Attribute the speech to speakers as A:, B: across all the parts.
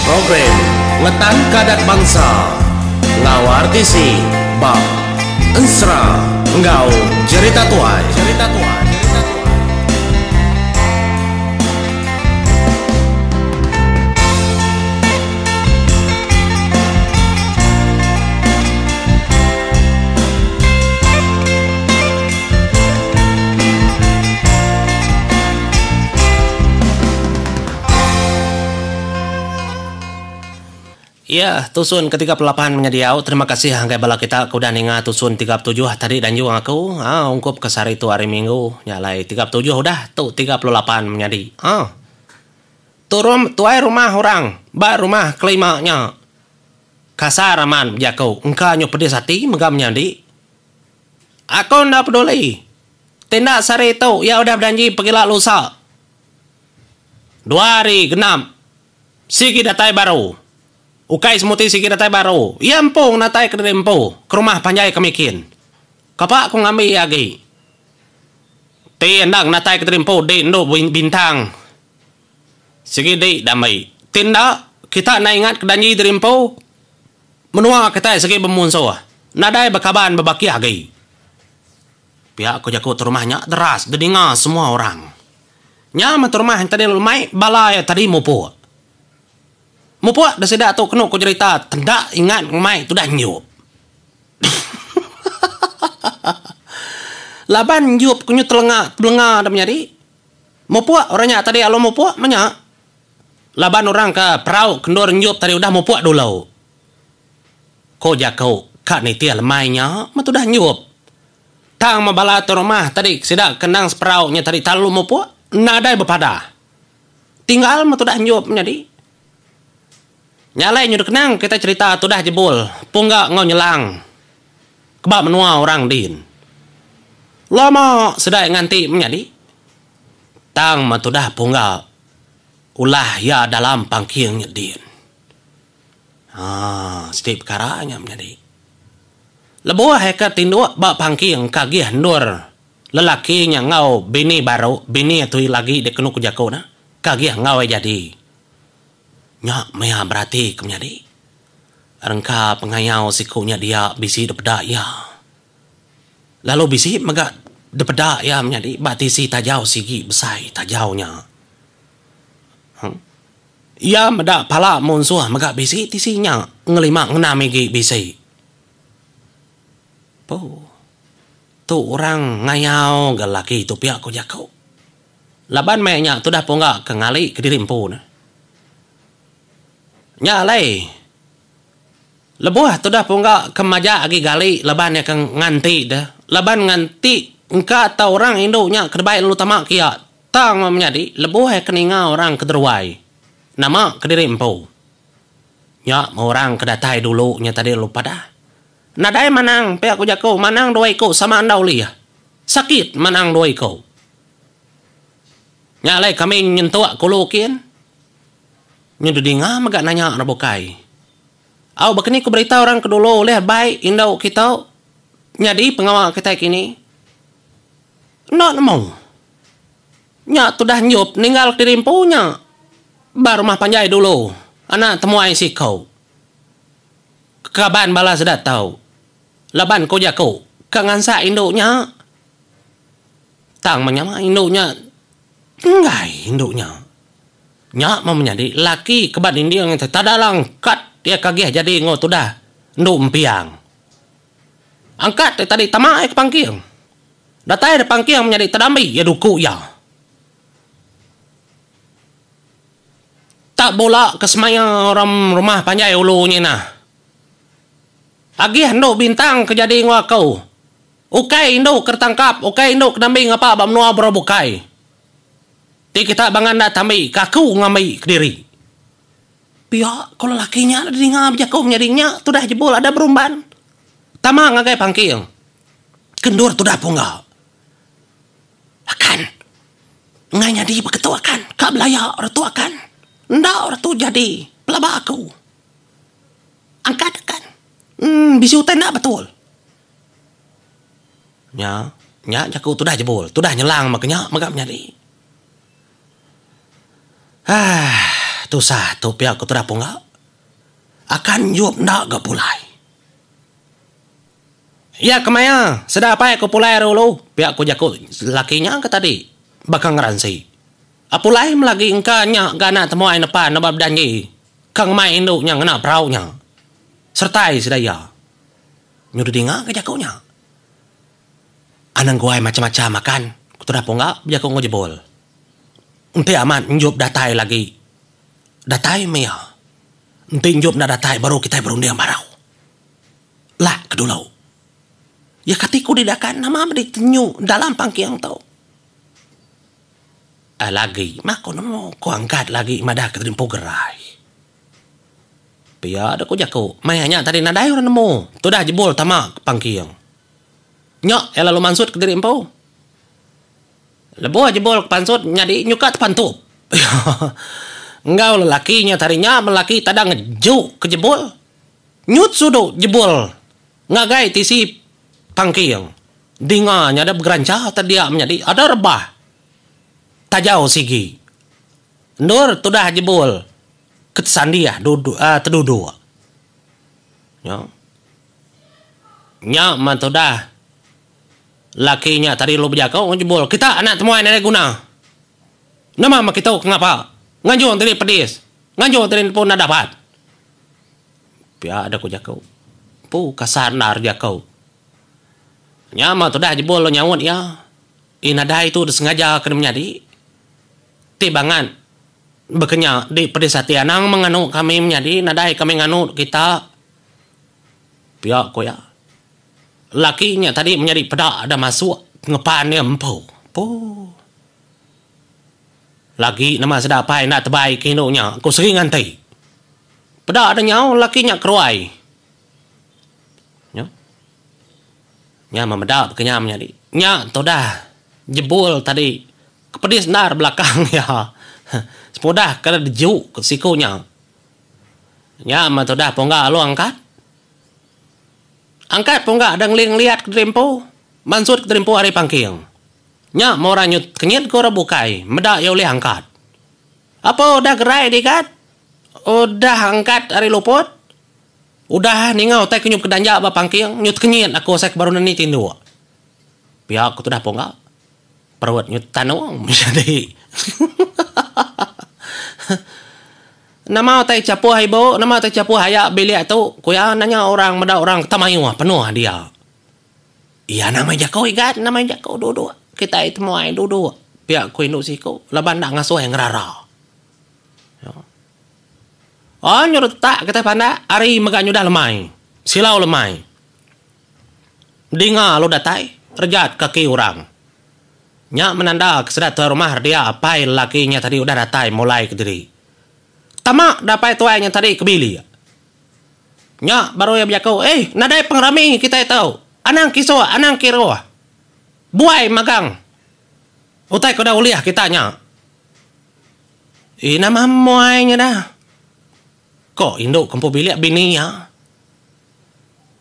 A: Program Ngetanka Adat Bansa enggau RTC ba Ensera enggau Jerita Tuai. Jerita Tuai.
B: Iya, tusun ke 38 menyadi au. Terima kasih ngagai bala kita ke udah ninga tusun 37 tadi danjung aku. Ha ungkup ke sehari tu hari Minggu. Nya alai 37 udah tu 38 menyadi. Ha. Tu rum tuai rumah orang ba rumah kelima nya. Kasar amat bejaku engka nyu pedis ati mega menyadi. Aku enda peduli. Tinda sehari tu iya udah bedanji pegila lusa. Dua hari genap sigi datai baru. Ukai semuti sigi datai baru. Iya empu ngenatai kediri empu ke rumah panjai kami kin. Kapa ku ngambi iya agi. Ti enda ngenatai kediri empu di endu bintang sigi di dambi. Ti enda kita enda ingat ke danji diri empu menua kitai sigi bemunsuh nadai bekaban bebakih agi. Pia ku jaku terumah nya deras didinga semua orang. Nya meh terumah tadi lalu mai bala iya tadi mupuk. Mupuk da sida tu kenu ku jerita tenda ingat ngemai tudah ngiup. Laban ngiup ku nyu telenga tebelenga da menyadi. Mupuk orang nya tadi lalu mupuk meh nya. Laban orang ke perau ke endur ngiup tadi udah mupuk dulu. Ko jaku ka nitih lemai nya meh tudah ngiup. Tang meh bala tu rumah tadi sida ke endang seperau nya tadi talalu mupuk nadai bepadah. Tinggal meh tudah enjup menyadi. Nya alai nyudah kenang kitai cherita tudah jebul pungga enggau nyelang ke ba menua orang din. Lama sida nganti menyadi. Tang meh tudah pungga ulah iya dalam pangking nya din. Haa siti pekara nya menyadi. Lebuh eka tinduk ba pangking ke agih endur lelaki nya enggau bini baru, bini atui lagi dikenu ku jaku ne, ke agih enggau iya jadi. Nya maya berati ke menyadi. Rengka pengayau siku nya dia bisi dipeda iya. Lalu bisi mega dipeda iya menyadi ba tisi tajau sigi besai tajau nya. Iya meda pala munsuh mega bisi tisi nya ngelima ngenam igi bisi. Pu. Tu orang ngayau ga lelaki tu pia ku jaku. Laban meh nya tudah pungga ke ngali kediri empu ne. Nya alai lebuh tudah pungga ke majak agi gali laban iya ke nganti deh laban nganti engka tau orang indu nya ke debai lalu tama ke iya Tang meh menyadi lebuh iya ke ninga orang ke deruai nama kediri empu. Nya meh orang ke datai dulu nya tadi lalu padah. Nadai manang pia ku jaku manang dua iku sama enda ulih. Sakit manang dua iku. Nya alai kami nyentuk kulu kin. Nyu dedinga mega nanya orang bukai. Au baka ni ku berita orang ke dulu ulih bai indu kitu nyadi pengawa kitai kini. Enda nemu. Nya tudah njup ninggal kediri empu nya ba rumah panjai dulu anak temuai siku. Kaban bala sida tau laban ku jaku ka ngansak indu nya. Tang menyama indu nya enggai indu nya. Nya meh menyadi laki ke ba dinding nya tada langkat iya ke agih jadi enggau tudah endu empiang. Angkat iya tadi tama iya ke pangking. Datai da pangking menyadi tedambi iya duku iya. Tak bula ke semaya orang rumah panjai ulu nyinah. Agih endu bintang ke jadi enggau aku. Ukai indu ke ditangkap, ukai indu ke dambi ngapa ba menua bro bukai. Ti kita bangan enda tambi ke aku ngambi kediri. Pia ko lelaki nya didinga bejaku menyadi nya tudah jebul ada berumban. Tama ngagai pangking. Ke endur tudah pungga. Akan. Enggai nyadi baka tu akan. Ka belaya orang tu akan. Enda orang tu jadi pelaba aku. Angkat akan. Emm bisi utai enda betul. Nya, nya jaku tudah jebul, tudah nyelang mega nya mega menyadi. Aah. Tusah tu pia ku tudah pungga. Akan Jup enda ga pulai. Iya kemaya sida apai aku pulai ari ulu, pia ku jaku laki nya ke tadi baka ngeransi. Pulai meh lagi engka nya ga anak temuai nepan aba bedanji ka ngemai indu nya ngena perau nya. Sertai sida iya. Nyu didinga ga jaku nya. Anang guai macam-macam akan, ku tudah pungga bejaku enggau jebul. Enti amat Enjup datai lagi, datai meh iya. Enti Enjup enda datai baru kitai berunding baru. Lak ke dulu. Iya kati ku didakan nama meh ditenyu dalam pangking tu. Ai lagi mah ku nemu ku angkat lagi madah ke empu gerai. Pia deh ku jaku maya nya tadi nadai orang nemu tudah jebul tama ke pangking. Nya iya lalu mansut kediri empu. Lebuh jebul ke pansut nyadi nyuka tepantup. Enggau lelaki nya tadi nya lelaki tada ngeju ke jebul. Nyut sudu jebul ngagai tisi pangking. Dinga nya ada begerancha te dia menyadi ada rebah tajau sigi. Endur tudah jebul ke tesandih duduk teduduk. Nya. Nya meh tudah laki nya tadi lalu bejaku enggau jebul, Kita anak temuai nadai guna. Nama meh kitu ke ngapa nganjung diri pedis, nganjung diri pun enda dapat. Pia deh ku jaku. Empu kasar endar jaku. Nya meh tudah jebul lalu nyaut iya. Ih nadai tu disengaja ke menyadi. Ti bangat bekenya di pedis ati anang meh nganu kami menyadi nadai kami nganu kita. Pia ku iya. Laki nya tadi menyadi peda da masuk ngepan iya empu. Puh. Lagi nama sida apai enda tebai ke indu nya ku seri nganti. Peda da nyau laki nya keruai. Nya. Nya meh meda baka nya menyadi. Nya tudah jebul tadi ke pedis endar belakang iya. Sepudah ke deju ke siku nya. Nya meh tudah pungga alu angkat. Angkat pungga da ngeling liat kediri empu, mansut kediri empu ari pangking. Nya meh orang nyut kenyit ke orang bukai meda iya ulih angkat. Apo udah gerai digat? Udah angkat ari luput? Udah ninga utai ke nyup kedanja ba pangking nyut kenyit aku asai ke baru neni tinduk. Pia ku tudah pungga. Perut nyut tanung menyadi. Nama utai chapuh ibu, nama utai chapuh aya bilik tu, ku iya nanya orang meda orang kemayuh penuh dia. Iya nama jaku igat, nama jaku duduk. Kitai temuai duduk pia ku indu siku laban enda ngasuh iya ngerara. Oh nyuruh tetak kitai pandak hari mega nyudah lemai, silau lemai. Dinga lalu datai rejat kaki orang. Nya menanda ke sida tuai rumah dia apai lelaki nya tadi udah datai mulai kediri. Tama da apai tuai nya tadi ke bilik. Nya baru iya bejaku, Eh, nadai pengerami kitai tu. Anang kisuk, anang kiruh. Buai magang utai ke udah ulih kita nya. Eh, nama muai nya dah? Ko indu ke empu bilik bini iya.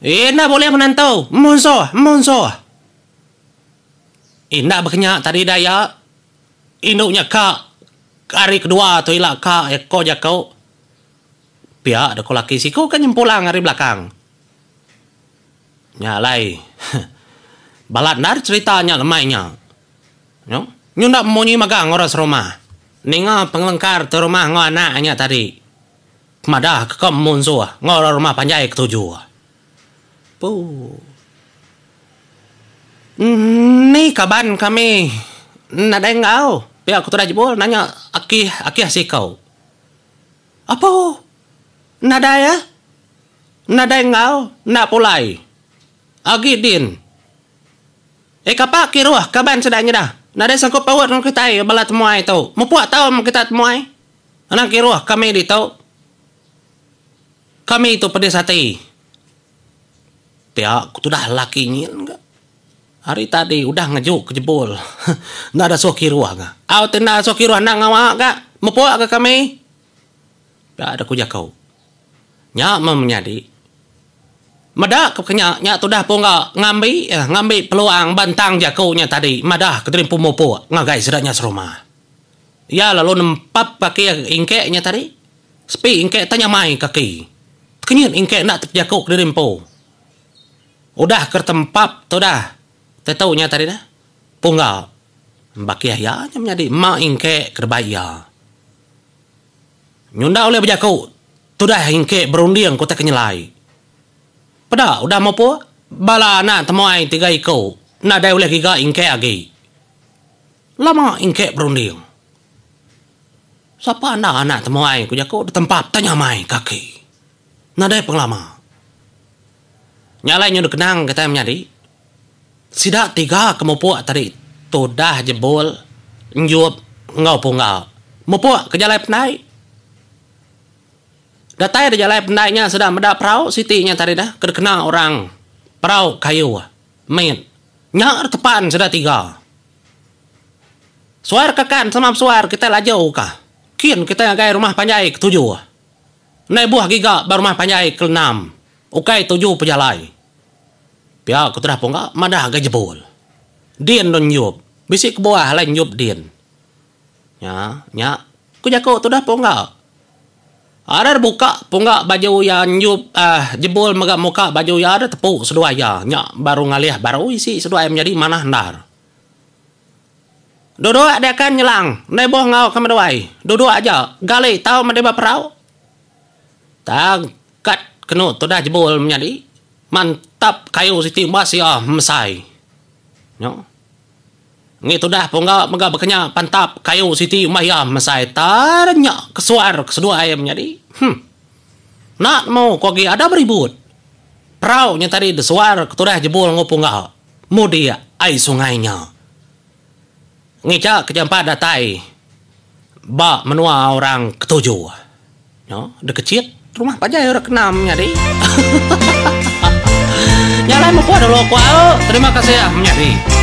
B: Eh, enda bulih menantu. Munsuh, munsuh. Enda bekenya tadi da iya. Indu nya ka hari kedua tu ila ka iya ko jaku. Pia da ko laki siku ka nyempulang ari belakang. Nya alai balat endar cherita nya lemai nya. Nyu enda memunyi magang orang serumah. Ninga pengelengkar tu rumah enggau anak nya tadi. Madah ke ka munsuh enggau orang rumah panjai ketujuh. Puu. Ni kaban kami nadai enggau, pia ku tudah jebul nanya akih akih siku. Apo nadai ah. Nadai enggau enda pulai. Agi din. Eh kapa kiruh kaban sida nyeda. Nadai sangkup paut enggau kitai bala temuai tu. Mupuk tau meh kita temuai. Anang kiruh kami ditu. Kami tu pedis ati. Pia ku tudah laki nyin ga. Hari tadi udah ngeju ke jebul. Enda dasuh kiruh ga. Au ti enda asuh kiruh enda ngawa ga. Mepuk ga kami. Pia da ku jaku. Nya meh menyadi. Meda ke kenya nya tudah pungga ngambi ngambi peluang ba entang jaku nya tadi madah ke diri empu mupuk ngagai sida nya serumah. Iya lalu nempap kaki ingkek nya tadi. Sepi engke tanya mai kaki. Tekenyit engke enda tepejaku kediri empu. Udah ke tempap tudah tetu nya tadi dah. Pungga. Bakih iya nya menyadi ema engke ke debai iya. Nyunda ulih bejaku tudah engke berunding ke utai ke nyelai. Peda udah mupuk bala anak temuai tiga iku nadai ulih giga engke agi. Lama engke berunding. Sapa enda anak temuai ku jaku ditempap tanya nyamai kaki. Nadai pengelama. Nya alai nyau dikenang kitai menyadi. Sida tiga ke mupuk tadi tudah jebul, enjup enggau pungga. Mupuk ke jalai pendai. Datai da jalai pendai nya sida meda perau siti nya tadi dah ke dikena orang perau kayu mit. Nya tepan sida tiga. Suar kakan sama besuar kitai laju ka. Kin kitai ngagai rumah panjai ke tujuh. Enda ibuh giga ba rumah panjai ke enam. Ukai tuju pejalai. Pia ku tudah pungga madah ga jebul. Din dun njup. Bisi kebuah alai njup din. Nya, nya ku jaku tudah pungga. Arai buka pungga baju iya njup uhh jebul mega muka baju iya deh tepu seduai iya. Nya baru ngalih baru isi seduai menyadi manah endar. Duduk deh akan nyelang, enda ibuh enggau kami duai. Duduk aja, gali tau meh dibah perau. Tang kat kenu tudah jebul menyadi, mantap kayu siti umbas iya mesai. Nyo. Ngi tudah pungga mega bekenya pantap kayu siti umbas iya mesai tar nya kesuar keseduai menyadi. Huh. Enda nemu ku agi ada beribut. Perau nya tadi desuar ketudah jebul enggau pungga. Mudik ai sungai nya. Ngicha ke jampat datai ba menua orang ketujuh. Nyo dikechit rumah panjai orang kenam nyadi. Nya alai mupuk dulu ku au. Terima kasih menyadi.